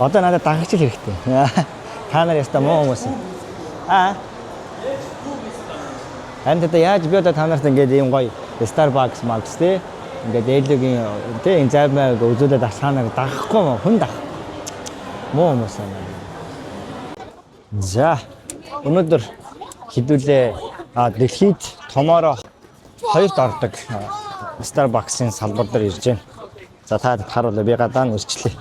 Одоо надад дагагч л хэрэгтэй. Та нар яста муу хүмүүс. Аа. Харин одоо яаж би одоо та нарт ингээд ийм гоё Starbucks Max те ингээд ээлүүгийн те энэ займаг үзүүлээд та нар дагахгүй мó хүн дагах. Муу хүмүүс юм байна. За, өнөөдөр хэдүүлээ дэлхийд томоороо хоёрт ордог Starbucks-ын салбар дээр ирж байна. За, та харуулаа, би гадаа нь үрчлээ.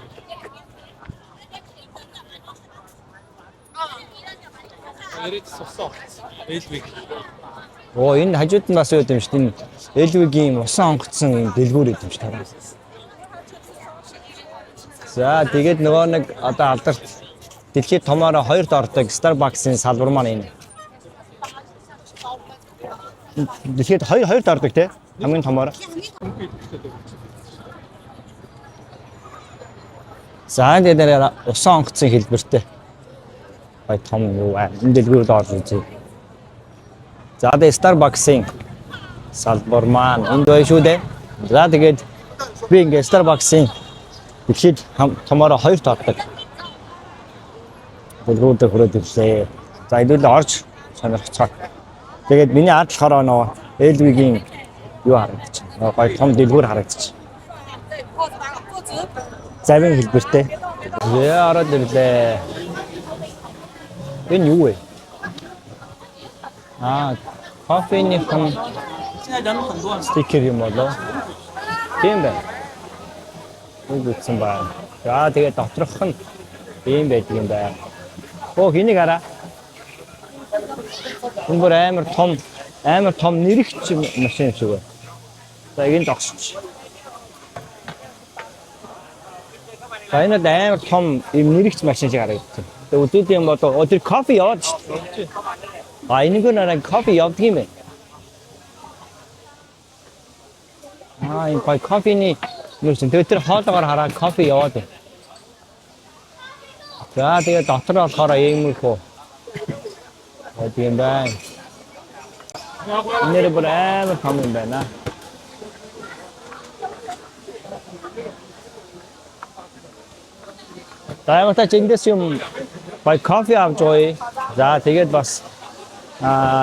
Яриад сусан олцсон. LV. Оо, энэ хажууд нь бас юу юм шүү дээ. Энэ LV-гийн усан онгоцсон юм дэлгүүр юм шүү дээ. За, тэгээд нөгөө нэг одоо алдарт дэлхийд томоороо хоёрт ордог Starbucks-ын салбар маань энэ. Дэлхийд хоёрт ордог те хамгийн томоороо. За, энэ дээр усан онгоцсон хэлбэртэй. Гой том юу аа. Энэ дэлгүүрд орж үзье. За, тэгээ Starbucks-ын салбар маань энд байна шүү дээ. За, тэгээд би ингээ Starbucks-ын дэлхийд томоороо хоёрт ордог дэлгүүр дээр хүрээд ирлээ. За, хэдүүлээ орж сонирхцоо. Тэгээд миний ард болохоор нөгөө LV-гийн юу харагдчих. Нөгөө гоё том дэлгүүр харагдчих. Завин хэлбэртэй. Зэ, ороод ирлээ. Энэ юу вэ? Аа, кофений стикер юм болоо. Тийм байна. Үг үтсэн байна. За, тэгээд доторх нь ийм байдаг юм байна. Оо, энийг хараа. Энэ бүр амар том нэрэгч машин юм шиг байна. За, энэ зогсож. За, энэ бол амар том ийм нэрэгч машин шиг харагдсан. Тэгээд үзүүд юм бол оо, тэр кофе яваад шүү дээ. А, энэгээр нараа кофе явдаг юм байна. Аа, энэ гоё кофений юу чинь тэгээд тэр хоолоогоор хараа кофе яваад байна. За, тэгээд дотор болохоор иймэрхүү. Тэгээд юм байна. Энэ бүр амар том юм байна. За, ямар тач эндээс юм гоё кофе авч гоё. За, тэгээд бас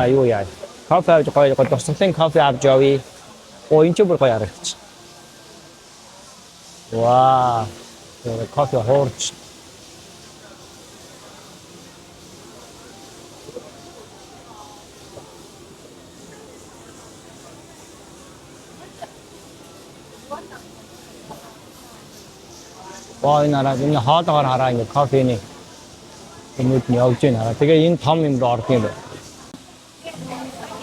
юу яа. Кофе авч гоё гоё дурсгалын кофе авч явъя. Оо, энэ ч бүр гоё харагдчих. Ваа. Тэр кофе хуурч. Ваа, энэ хараа, энэ хоолоогоор хараа, ингэ кофений юмуд нь явж байна хараа. Тэгээ энэ том юм руу ордог юм байна.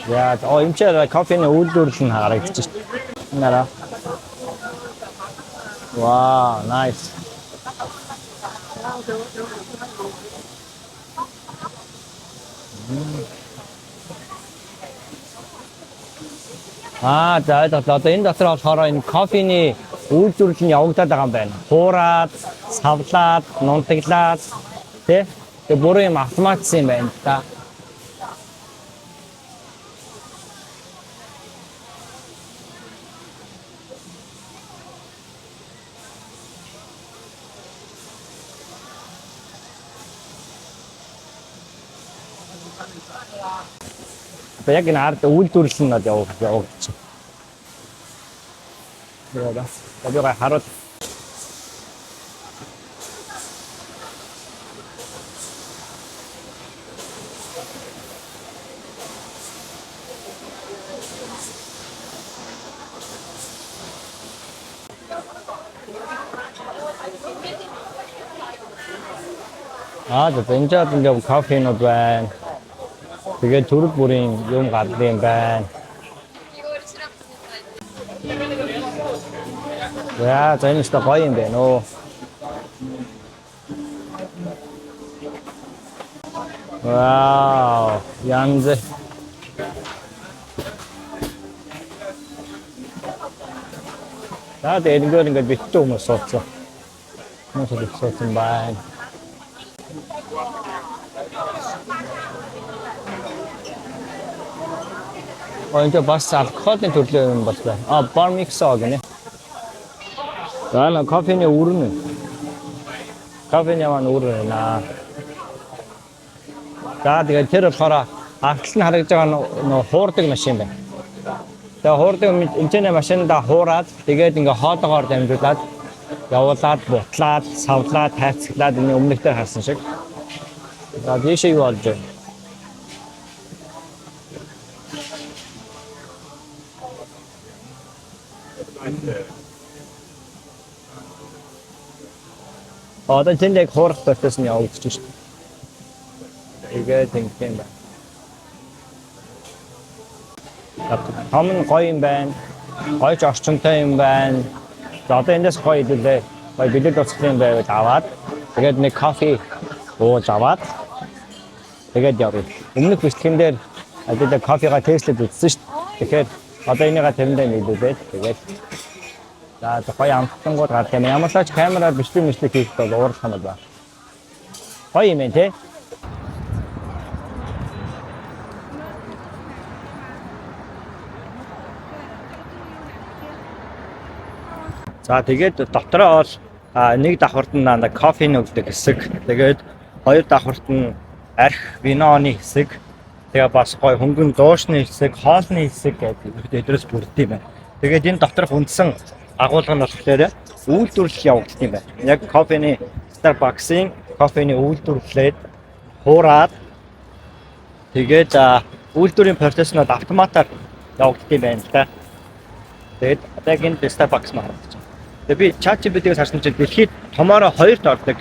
Яа, оо, энэ ч кофений үйлдвэрлэл нь харагдчих шүү дээ. Энэ хараа. Вау, nice. Аа, за, ойлголоо. Одоо энэ дотор болохоор энэ кофений үйлдвэрлэл нь явагдаад байгаа юм байна. Хуураад, савлаад, нунтаглаад тий. Тэгээ бүрэн юм автоматсан юм байна л да. Одоо яг энэ ард үйлдвэрлэл нь бол явагдчих. Тэгээд бас би гай харуул. Аа, за, энэ ч одоо ингээ кофенууд байна. Тэгээд төрөл бүрийн юм гардаг юм байна. За, за, энэ ч гоё юм байна оо. Вау, янз. За, тэгээд ингээд ингээд битүү хүмүүс суудсан. Хүмүүс суудсан байна. Аа, энэ бас алкоголын төрлийн юм бол байна. А, бар миксо гэнэ. За, на кофений өрнө. Кофений маань өөр байна. За, тэгээд тэр болохоор артал нь харагдж байгаа нөө хуурдаг машин байна. Тэгээ хуурдаг эмчээний машиндаа хуураад, тэгээд ингээ хоолоогоор дамжуулаад явуулаад, бутлаад, савлаад, тайцглаад, энэ өмнөх дээр харсан шиг. За, тийшээ юу болж байна? Одоо тэнд яг хуурах процесс нь явагдаж шүү дээ. Тэгээд ингэх юм байна. Том нь гоё юм байна. Гоё ч орчинтой юм байна. За, одоо эндээс гоё идэлээ. Гоё бэлэг дуцлын байвал аваад, тэгээд нэг кофе ууж аваад, тэгээд явъя. Өмнөх бичлэгэн дээр одоо кофега тестлээд үзсэн шүү дээ. Тэгэхээр одоо энийга тэрэндээ нийлүүлээд, тэгээд за, гоё амттангууд гарах юм. Ямар ч тач камераар бичлэг мишлэг хийхэд бол уурлах юм байна. Гоё юм байна, те. За, тэгээд дотроо бол нэг давхарт нь надад кофе өгдөг хэсэг. Тэгээд хоёр давхарт нь арх, виноны хэсэг. Тэгээ бас гоё хөнгөн дуушны хэсэг, хоолны хэсэг гэдэг эдрээс бүрддэг юм байна. Тэгээд энэ доторх үндсэн агуулга нь болохоор үйлдвэрлэл явагддаг юм байна. Яг кофений, Starbucks-ийн кофений үйлдвэрлэлээд, хуураад, тэгээд үйлдвэрийн процесснууд автоматар явагддаг юм байна л да. Тэгээд одоо яг энэ Starbucks маань харагдаж байна. Тэгээ би ChatGPT-гээс харсан чинь дэлхийд томоороо хоёрт ордог.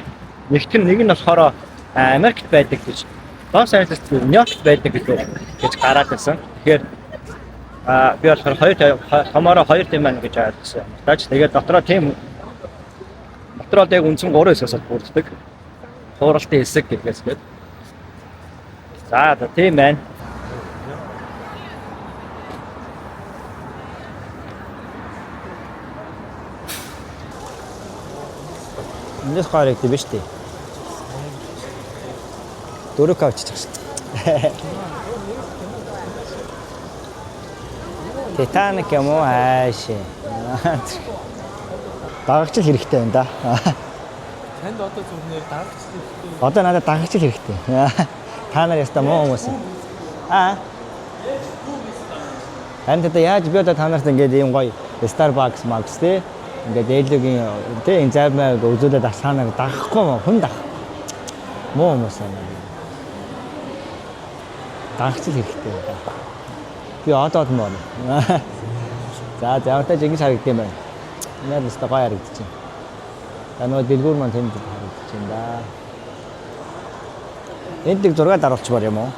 Нэгт нь, нэг нь болохоор Америкт байдаг гэж. Лос Анжелест, Нью-Йоркт байдаг гэж гараад ирсэн. Тэгэхээр би болохоор хоёр томоороо хоёр тийм байна гэж ойлгосон юм. Таач тэгээд дотроо тийм, дотроо яг үндсэн гурван хэсгээс бүрддэг. Хууралтын хэсэг гэдгээс гээд. За, тийм байна. Эндээс гоё харагддаг биш үү? 4К авчиж байгаа шүү. Титаник юм уу, ааш. Дагагч л хэрэгтэй байна да. Танд одоо зөвхөн дагагч хэрэгтэй. Одоо надад дагагч л хэрэгтэй. Та нар яста муу хүмүүс. Аа. Харин одоо яаж би одоо та нарт ингээд ийм гоё Starbucks Max, те, ингээд ээлүүгийн, те, энэ займаа үзүүлээд та нар дагахгүй мó хүн дагах. Муу хүмүүс юм. Дагагч л хэрэгтэй байна. Би одоо муу. За, ямар ч ингэж харагдсан юм байна. Энэ л өстой гоё харагдчих. За, нөгөө дэлгүүр маань тэнд харагдчих юм да. Энд нэг зураг даруулчмаар юм уу?